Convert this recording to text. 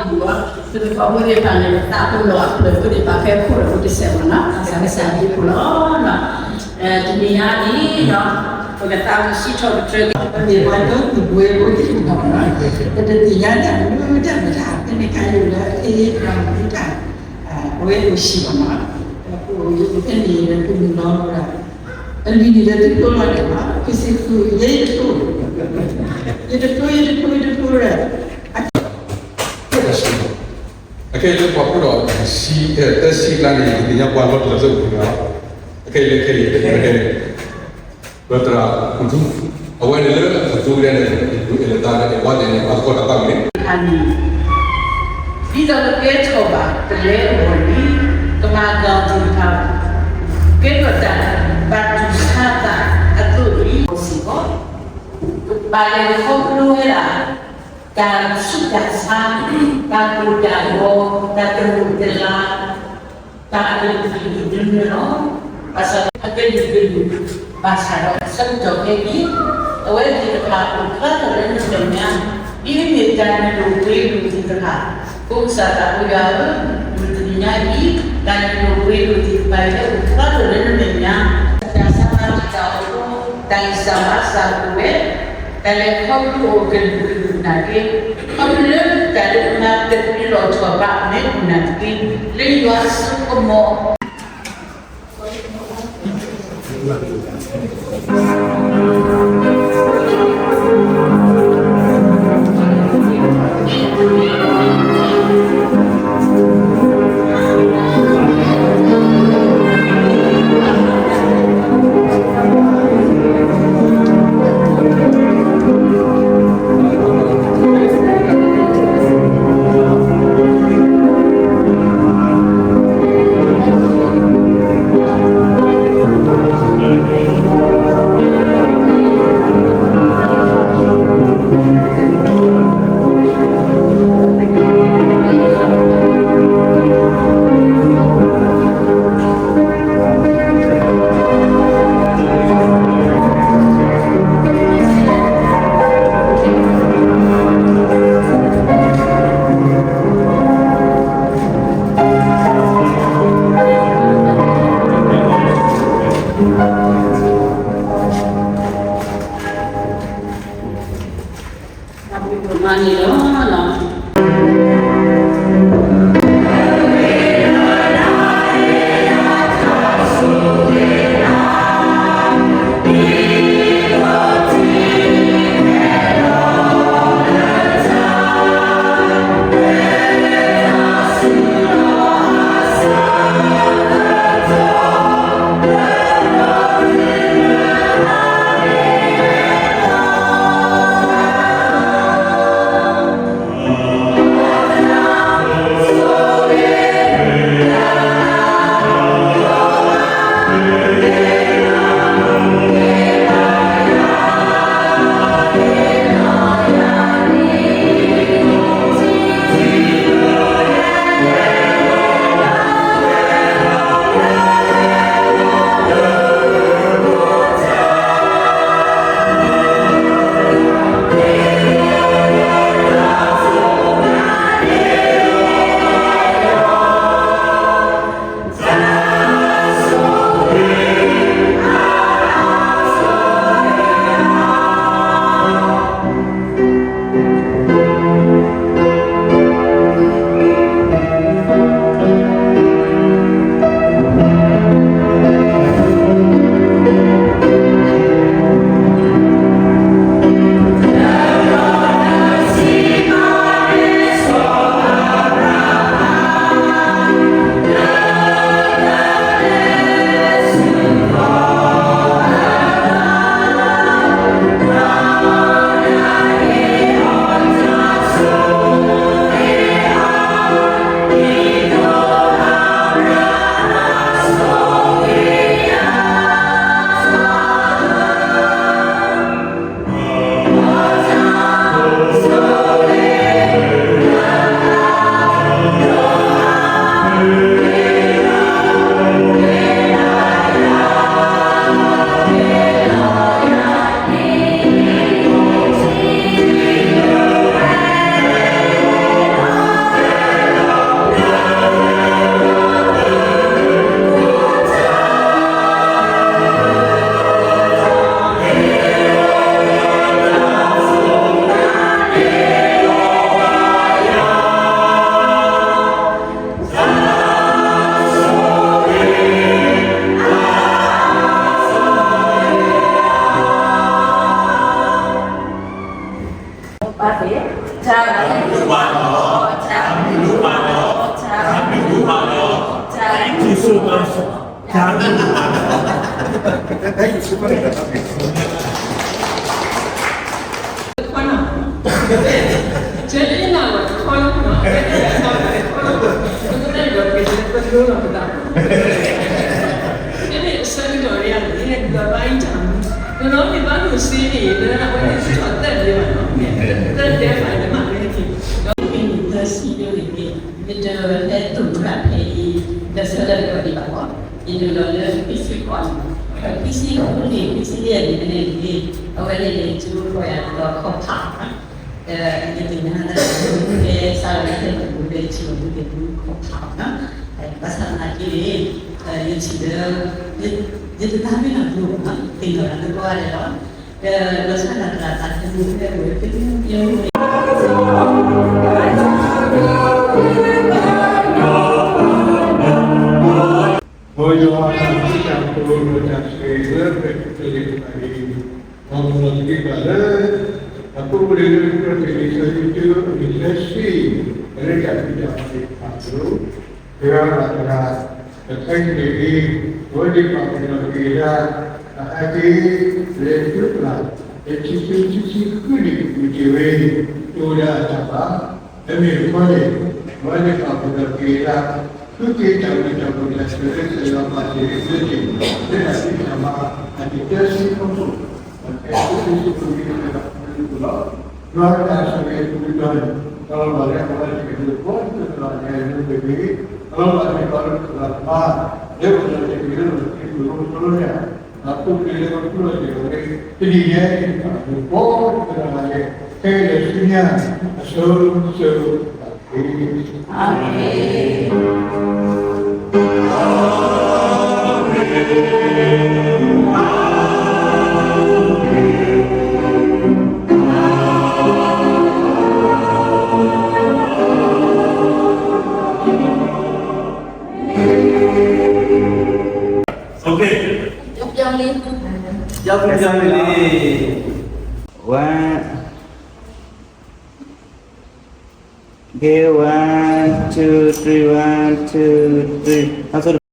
လီၤ, ပတံၤဖိသ့ၣ်တဖၣ်န့ၣ် ပသးပ့ၤနီၣ်အဖျၢၣ်ဖိသ့ၣ်တဖၣ်ဖဲခိၣ်ဒီးအိၣ်တစဲးမးနီၤ, ဘၣ်ဆၣ်ကစၢ်ယွၤဟ့ၣ်ပှၤလီၤ. တနံၤညါအံၤ ပကသးဝံၣ်စံးထီၣ်ပတြၢၤ ပမ့ၢ်ပှၤဒီပုၢ်ဝဲၢ်ဖိသ့ၣ်တဖၣ်မးနီၤ, ပတသ့ၣ်ညါတၢ်မနုၤတၢ်မတၤ ဖဲန့ၣ်ခါအံၤလၢအဟ့ၣ်ပှၤမနုၤတၢ် အဝဲအိၣ်ဆံးဘၣ်မး, အဃိယအိၣ်ဖဲန့ၣ်ဒီး ပမုၢ်လီၤဒီး အလံၤန့ၣ်ဒီးသုဖျိလီၤန့ၣ်လီၤ, ပစံးဃုာ်ယဲယတဖျိ, ယတဖျိ ယတဖျိ ယတဖျိဒီး အခဲအံၤလၢပှၤဖျိဒီး သၢဆံကျါန့ၣ် ယသ့ၣ်ညါပှၤလီၤတံၢ်လီၤဆဲးအိၣ်တဂၤလီၤ. အခဲအံၤလၢခဲအံၤ ပသရၣ်အိၣ်ထူ အဝဲန့ၣ်လၢအိၣ်ထူဝဲဒၣ်န့ၣ် အဲၣ်လိာ်သးဒီးအဲၣ်ဝါသ့ၣ်န့ၣ် ပှၤသကိးတၢ်သးဝံၣ်န့ၣ် ဒ်သိးကကဲထီၣ်ဘၣ်ပလဲအဂီၢ်န့ၣ် ကမၤအသးသ့ၣ်တဖၣ် ကဲထီၣ်တၢ်ဘၣ်တူၢ်ဆါသးအသိးန့ၣ် စ့ၢ်ကီး ဘၣ်လဲၤခီဖျိဝဲဒၣ် တၢ်ဆူးတၢ်ဆါ, တၢ်ကိၢ်တၢ်ဂီၤ, တၢ်တမုာ်တလၤ, တၢ်အကလုာ်ကလုာ်တမံၤလီၤ. ဘၣ်ဆၣ်အကလုာ်ကလုာ် ဘၣ်ဆၣ်ဒီးဆၢကတီၢ်ခဲအံၤ အဝဲသ့ၣ်တဖၣ်အိၣ်ဖျါထီၣ်လၢနမဲာ်ညါ, ဒ်မ့ၢ်တၢ်နုာ်ဒိၣ်ပှ့ၤဒိၣ်သ့ၣ်တဖၣ်, ပကစၢ်သးပှၢ်ယွၤဧၢ, မုၢ်တနံၤညါအံၤ တၢ်နုာ်ဒိၣ်ပှ့ၤဒိၣ်သ့ၣ်တဖၣ်အံၤလၢအိၣ်ဖျါထီၣ်လၢနမဲာ်ညါ, တၢ်ဆါမၤတံာ်တာ်အီၤဒီး တၢ်ဂံၢ်စၢ်ဘါစၢ်အိၣ်ဝဲ တၢ်လဲၤခီဖျိအိၣ်ကလုာ်ကလုာ်နာ်က့, ခီဖျိလၢတၢ်လၢပမၤကပျံၤလီၤထီၣ်ဘၣ်အမဲာ်ပူၤနာ်က့, လၢယွၤအစိကမီၤ ခွါနီၤ, ကဲလၢနၤဝဲခွါနီၤ, ပကတဲဒီးက့ၤပလိလီၤပသး, ဖဲန့ၣ်အဆၢကတီၢ်န့ၣ် ယဟဲဒုးဘၣ်အံၤတၢ်မူ, တနီၤန့ၣ်ဘၣ်ဒိးစ့န့ၣ် လၢအဝဲသ့ၣ်စ့ၢ်ကီးတၢ်ဒဲးဘၣ်နီၤ, တၢ်ဒဲးဘၣ်လၢမၤဝဲန့ၣ်, ဒီးမ့ၢ်နုာ်သၢဆံဒိၣ်န့ၣ်န့ၣ် ယတဟဲတိာ်မူတၢ်ဖဲအံၤ ဒီးဆၢလၢကဒီးဒံးဘၣ်ဘၣ်, ယနုာ်လီၤလၢခွံဆံဃိးန့ၣ်, ခွံဆံဃိးန့ၣ် ခွံဆံယဲၢ်န့ၣ်န့ၣ်န့ၣ် အဝဲန့ၣ်န့ၣ် ကၠိဖိယၤဒီးခီၣ်ဖး ဒီးယသ့ၣ်ညါလၢ ကဲစးလီၤလၢတၢ်မူလၢထံၣ်လီၤမူသ့ၣ်မူခီၣ်ဖးနီၤ, ဘၣ်ဆၣ်သနာ်က့န့ၣ် ယထံၣ်လၢ ယတသးမ့ၢ်နီၤဒိၣ်နီၤ သ့ၣ်နီၣ်လၢနကွၢ်ဒဲးလီၤ, ဒီးလီၤဆီဒၣ်တၢ်သးသမူဖဲဝဲတမူဖဲဝဲ မ်ယွၤအတၢ်ဃူတၢ်ဖိးဒီးတၢ်ဆိၣ်ဂ့ၤလၢပတၢ်လဲၤတဖၣ်အံၤ, မ်ကလီၤတက့ၢ်ပှၤလၢ အပူၤကွံာ်လၢပတၢ်ကစၢ်ယ့ၣ်ၡူးအမံၤလၢဆံ, လၢတၢ်ဖံးတၢ်မၤသ့ၣ်တဖၣ်အလိၤ, တဂၤဘၣ်တဂၤ, တၢ်ခဲအံၤန့ၣ်ဂ့ၤ, အဝဲသ့ၣ်ပာ်ဖှိၣ်ထီၣ်က့ၤဝဲဒၣ် အဟဲက့ၤ လဲၤဆူပျၢ် လၢခံဆံခံဆံဃုနံၣ် မ့ၢ်တ့ၢ်ဝဲ အိၣ်ဝဲဒၣ်အတၢ်ဘၣ်, လၢမ့ၢ်တခီန့ၣ် အဝဲသ့ၣ်ပာ်ဖှိၣ်ထီၣ်က့ၤဝဲဒၣ် ဃုက့ၤတၢ်ဝံတၢ်ပှၢ်တၢ်ဆၢလၢကစၢ်ယွၤမၤတ့ၢ်လၢသ့ၣ် လၢတၢ်ဖံးတၢ်မၤအတၢ်တဆံဖီခိၣ်, ဖဲအပူၤကွံာ်စ့ၢ်ကီးမ့ၢ်တၢ်ဖံးတၢ်မၤလီၤ, ယွၤအတၢ်ဆိၣ်ဂ့ၤအပူၤတဖၣ်န့ၣ် တၢ်လီၤဘၣ်လၢအဝဲသ့ၣ်ကဒုးဖီၣ်တၢ်လီၤန့ၣ် အလိၤတဂ့ၤ, တၢ်လီၤဘၣ်သ့ၣ်တဖၣ်လၢပှၤလၢ်တဖၣ် လၢပှၤလၢ်တဂ့ၤလၢပှၤသ့ၣ်တဖၣ်လၢပှၤလၢ်တဂ့ၤ, အပူၤကွံာ်လၢပှၤကူၣ်လီၤစ့ၢ်ကီးဝဲ တနံၤညါအံၤ ပှၤလၢ်တဂ့ၤ ခဲလၢာ်ဆူညါ အစိၤစိၤ အၤမ့ၣ်. Okay. ပြောင်းလဲ ပြောင်းလဲ ပြောင်းလဲ one, okay, one, two, three, one, two, three.